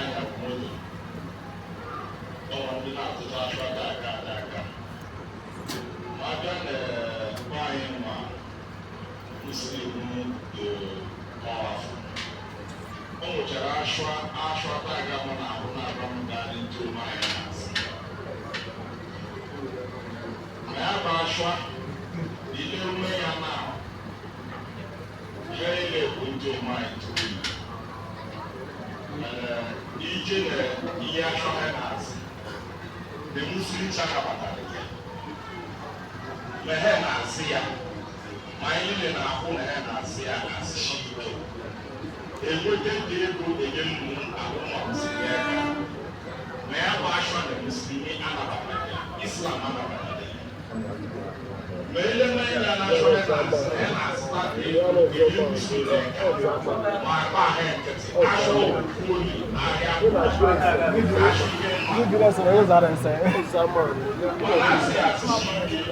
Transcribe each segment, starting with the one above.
na-anya moto. Ọnwa ndị na-atụta achụ aka aka aka aka. Ma abịa na be anyị, ma Muslim dị powerful. O nwechara ashwa ashwa taga mụ na-ahụ na-agba m gaarị ntụ ome anyị na-asị. Ma ya bụ ashwa, ile ume ya na ihe niile bụ ntụ ome anyị tụrụ iyi. Mana ije na ihe ashwa ha na-asị, the Muslims anabatara ya. Ma ha na-asị ya, ma anyị niile na-ahụ na ha na-asị ya asịsị ike. Enweta ndị ego enye mmụ ahụ ma aka. Ma ya bụ ashwa na Muslimi anabatara ya, Islam anabatara ya. Ma ele anya na ashwa ya na-asị, ya na-asịta ego enye Muslim aka. Ma akpa ha nkịtị, ashwa ofu onye n'ahịa, ashwa ihe mma. Ma na-asị ya asịsị ike.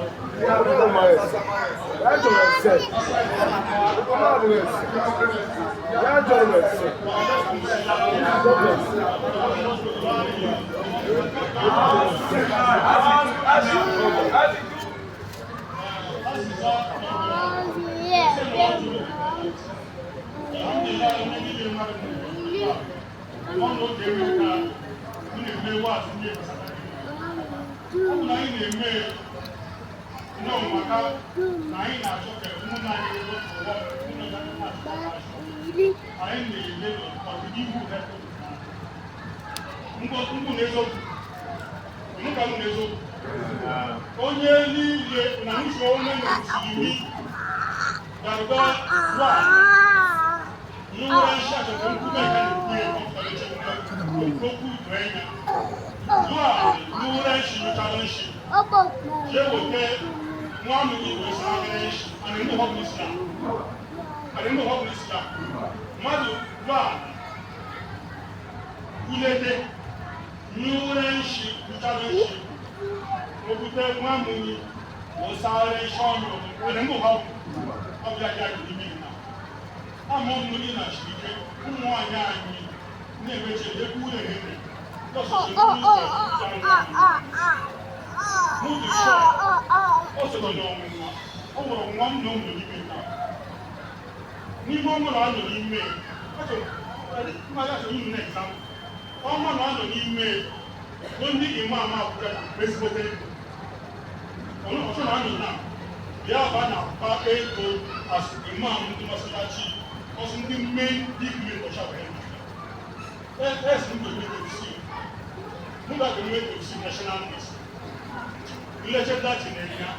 Ọ bụ na anyị na-eme nnọọ maka na anyị na-achọ ka ụmụnne anyị ụwa anyị na-eme ọdịnihu ha. Ngwụ na eziokwu nka m na eziokwu onye niile na nso onye na musulmi garba wa nura shaka kan kuma kan kuye okwu enya wa nura shi mutanen shi je wote nwa mu igwe sa shi ani mu hobu Islam, ani mu hobu Islam mmadụ wa kulete nura shi mutanen shi okwute nwa mu ni wo sáré sọ́ọ̀nù ani mu hobu ọbịa ya n'ime na ama mmiri na chike ụmụ nwanyị anyị na-emechi ekwu na-eme o sogo n'ọnwụnwa o nwere nwa m na ụmụ n'ime na n'ime ọnwa na anọ n'ime ọnwa na anọ n'ime ndị imam akwụkwọ na ezigbote ego ọchọ na anọ na ya ba na akpa ego as imam ndị masalachi ọsọ ndị main big men ọcha wee na esi m ga-eme tafsir, m ga-eme tafsir national mosque nleche dati na-enye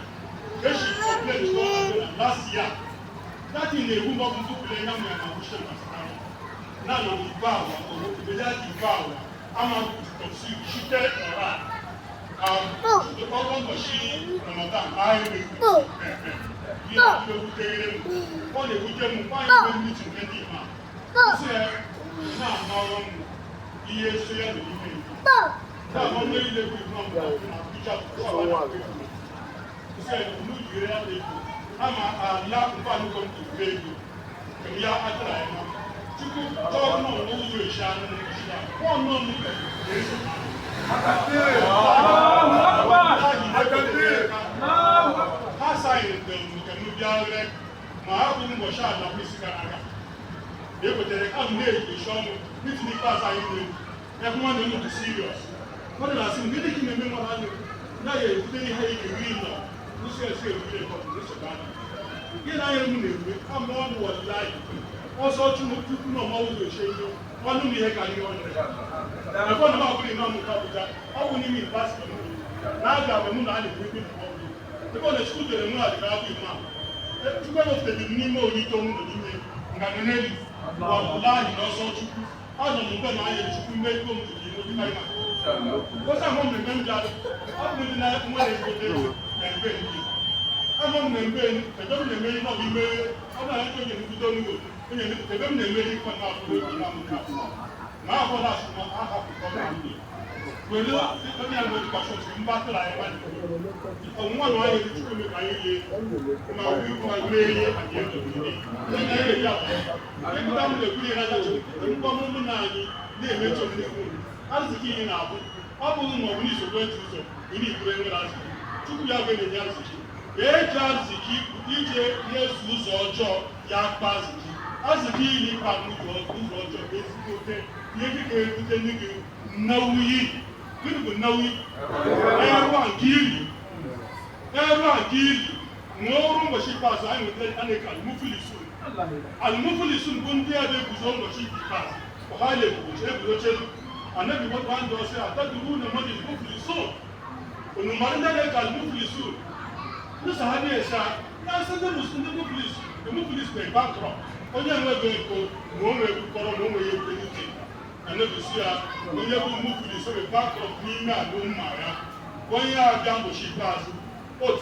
eshi complain to last year dati na-egbu m ọkụ ntụpụrụ enya m ya na wuche masara na nọ n'igwe awa obodo ya dị igwe awa ama tafsir shite ọra ọkọ mbọchị Ramadan ahịa ihe na-ewutere m ọ na-ewute m nwaanyị nwe meeting nke ndị imam sị na-anọrọ m ihe so ya dị n'ime na mmeri na-ekwu imam na Abuja sị n'ujire ya na-ekwu ama ala mba nnukwu m ego ya atara ya na Chukwu chọọ nọ n'ụzọ echi anụ n'echi ya ọ nọ m ga-eso ha sayịrị nke m bịa ree ma ha bụ ụbọchị ala kwesị gara aga e kwetere ka m na-eji esi ọnụ meeting ikpeazụ anyị na-egwu ya bụ nwanne m dị serious mmadụ na-asị m gịnị ka ị na-eme nwa ha na ya ebute ihe anyị ga-eri nọ nsị esi eriri ekọtụ nsogbu anyị gị na anya m na-ekwe ama ọnụ wọdịlaị ọsọ chukwu na ọma ụzọ eche ihe ọnụ m ihe karịrị ọnụ ebe ọ na m abụrụ imam nke Abuja ọ bụ n'ime yunivasịtị m na-aga mgbe mụ na a na-ekwu ikpe ebe ọ na Chukwu tere mụ na dịka abụ imam Chukwu ewepụtaghị m n'ime onyito m nọ n'ime ngana n'elu wọdịlaị na ọsọ Chukwu anọ m mgbe na anya Chukwu ime ego m jiri ime karị maka gosi ahụ mmemme m bịara ọ bụ ndị na nwere ezigbote na mbe ndị ama m na mbe ebe m na-eme ihe ọ bụ ime ọ bụ na onye nkwute onugbo onye ebe m na-emeri ikpe na afọ obi na m na afọ na asụ na ahapụ na ndị were onye ya nwere dịkwa mba tụrụ anyị nwanne ọnwụnwa na anyị Chukwu eme ka anyị rie ma ma mee ihe anyị ego ndị onye anyị eri akwa ịpụta m na-ekwu ihe na ngwa ụmụnna anyị Na-emechi omume arziki ihe na-abụ ọ bụghị ma ọ bụ n'isogbu etu ụzọ ị na-iburu enwere arziki. Chukwu ya bụ na-enye arziki. Eji arziki ije na-eso ụzọ ọjọọ ya kpa arziki. Arziki ili ịkpa n'ụzọ ụzọ ọjọọ bụ ezigbo ote ihe dị ga-ebute ndị gị nnawuyi. Gịnị bụ nnawuyi? Eru a nke iri, eru a nke iri nwee ọrụ. Ụbọchị ikpeazụ anyị nwetara a na-eke almufulisun. Almufulisun bụ ndị a na-eguzo ụbọchị ikpeazụ. Ọha na-eguzo eguzochelu anabi gbakwa ndị ọsọ ataduru na mmadụ almufulisun. Unu mara ndị na-eke almufulisun? Ndị sahabi esa ya sị ndị musulmi, ndị mufulis. The mufulis bụ bankrupt, onye enweghị ego, ma o nwee kọrọ, ma o nwee ego n'uche. Anabi si ya onye bụ mufulis bụ bankrupt n'ime ala mma ya, onye abịa ụbọchị ikpeazụ.